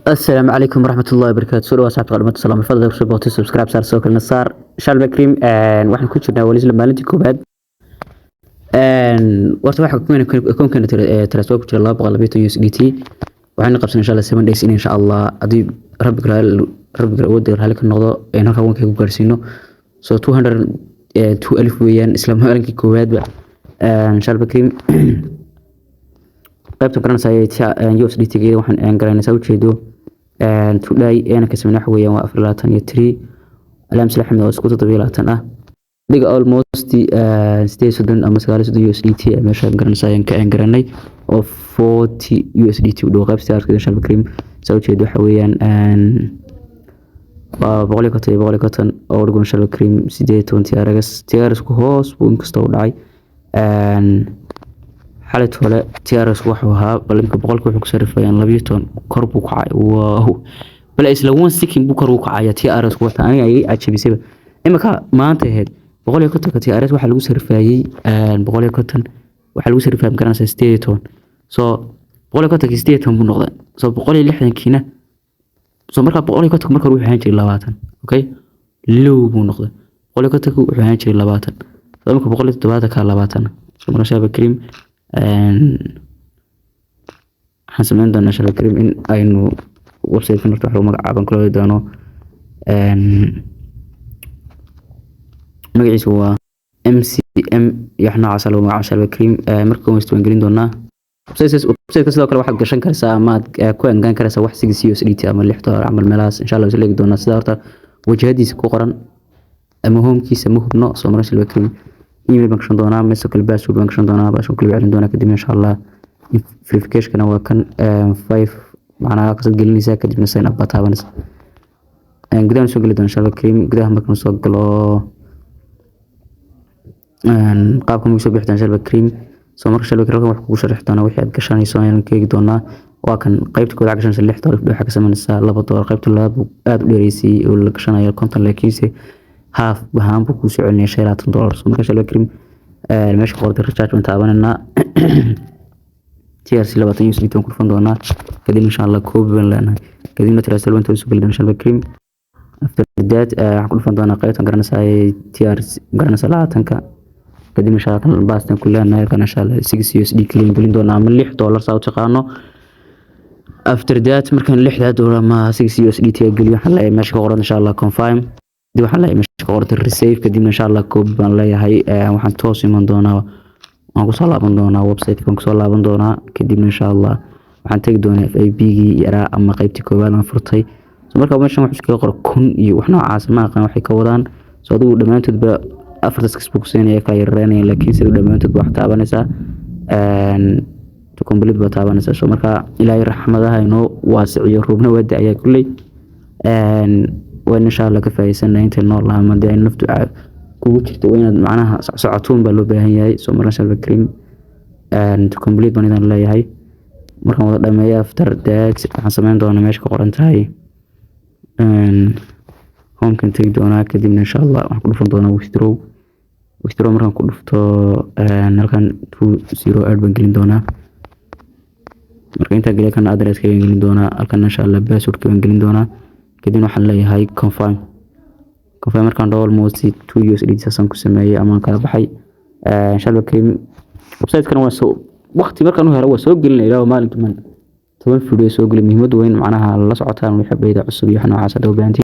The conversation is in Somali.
Asalaamu calaykum waraxmatullahi wabarakaatu. Soo dhawaad, saxabta qadhmada. Salaam fadlan soo booqtay, subscribe saar, soo kalena saar. Shalba Cream waxaan ku jirnaa wali isla maalintii koowaad. Horta waxa akoonkeena transfer ku jira 212 USDT. Waxaan qabsan, insha Allah, 7 days in, insha Allah, hadii rabbiga awoodda raali ka noqdo, een halka wanka ku gaarsiino. So 202 alif weeyaan isla maalinkii koowaadba. Shalba Cream qaybta garanaysa USDT geeda waxaan garanaysaa ujeedo today eena ka sameynay waxa weeyaan waa 24 iyo 3 alaam sila xamid oo isku 27 ah dhiga, almost 38 ama 39 USDT meesha garanaysaa ayaan ka garanay oo 40 USDT u dhow. Qaybta arkayda, Shalba Cream, saa ujeedo, waxa weeyaan waa 150 iyo 150 oo dhigo. Shalba Cream 18 TRX, TRX ku hoos buu inkastoo u dhacay xalay hore. TRX wuxuu ahaa bal imka boqolka wuxuu ku sarifayaan 12, kor buu kacay. Wow, bal isla one second buu kor u kacaya TRX wata. Aniga ay cajabisayba imika maanta ahayd 150-ka TRX waxaa lagu sarifayay, 150 waxaa lagu sarifayay, garanaysaa, 18. So 150-ki 18 buu noqday. So 160-kiina, so marka 150-ka marka wuxuu ahaan jiray 20. Okay, low buu noqday. 150-ka wuxuu ahaan jiray 20, so imika 170-ka 20. So marka Shalba Cream waxaan sameyn doonaa, Shalba Cream, in aynu website-kan horta wax lagu magacaaban kula doono. Magaciisu waa MCM iyo wax noocaas lagu magacaabo. Shalba Cream marka waan isdiiwaan gelin doonaa website-ka. Sidoo kale waxaad gashan karaysaa ama aad ku angaan karaysaa wax 6 USDT ama $6 camal meelahaas. Insha Allah isla eegi doonaa sida horta wajahadiisa ku qoran ama homekiisa, ma hubno. Soo marka Shalba Cream email baan gashan doonaa, mise kale password baan gashan doonaa, password kale celin doonaa. Kadib, insha Allah, verification waa kan five, macnaha kasad gelinaysaa, kadibna sign up baa taabanaysa. Gudaha soo geli doona insha Allah Kareem. Gudaha markaan soo galo, qaabka mugu soo bixi doona, insha Allah Kareem. Soo marka insha Allah Kareem wax kugu sharixi doona wixii aad gashanayso ayaan ka eegi doonaa. Waa kan qaybta koowaad, gashanaysa $6, waxaa ka samaynaysaa $2. Qaybta labaad buu aad u dheereysay oo la gashanayo 50, laakiinse half ahaan buu kuu soo celinaya $25. Soo marka insha Allah Kareem meesha qorta recharge baan taabananaa, TRC 20 USDT ku dhufan doonaa. Kadib, insha Allah, copy baan leenahay, kadibna transfer baan soo geli doonaa, insha Allah Kareem. After that waxaan ku dhufan doonaa qaybtan garanaysaa TRC, garanaysaa, 20-ka. Kadib, insha Allah, kan paste ku leenahay kan, insha Allah, 6 USD clean gelin doonaa ama $6 saa u taqaano. After that, markaan $6 ama 6 USDT geliyo, waxaan leeyahay meesha ka qoran, insha Allah, confirm. Kadib waxaan leeyahay meesha ka qoran receive. Kadibna, insha Allah, copy baan leeyahay. Waxaan toos iman doonaa, waan kusoo laaban doonaa website, waan kusoo laaban doonaa. Kadibna, insha Allah, waxaan tegi doonaa VIP-gii yaraa ama qaybtii koowaad aan furtay. So marka meeshan wuxuu iskaga qora 1000 iyo wax noocaas, ma aqaan waxay ka wadaan. So adigu dhammaantoodba afartas buu ku siinaya, kala yareynaya, laakiin sida dhammaantoodba wax taabanaysaa, to complete baa taabanaysaa. So marka Ilaahay raxmadaha inoo waasiciyo, roobna waa da-ayaa kulley. Waan, insha Allah, ka faa'iidaysanaa inta nool lahaa ama dee naftu kugu jirto. Waa inaad macnaha socotuun baa loo baahan yahay. So marka insha Allah Kareem to complete baan idin leeyahay. Markaan wada dhameeyo, after that, waxaan sameyn doonaa meesha ka qoran tahay homekan tegi doonaa. Kadibna, insha Allah, waxaan ku dhufan doonaa withdraw. Withdraw markaan ku dhufto, halkan 208 baan gelin doonaa. Marka intaa geliya, kana addresska baan gelin doonaa, halkan, insha Allah, passwordka baan gelin doonaa. Kadibna waxaan leeyahay confirm. Confirm markaan dhaho, almost 2 USD saasaan ku sameeyey amaan kala baxay. Insha Allah Kareem website-kan waa soo waqti markaan u helo waa soo gelinaya, ilaa maalinkii man 10 video soo geli. Muhiimaddu waa in macnaha la socotaan wixii update cusub iyo wax noocaas hadda u baahantiin.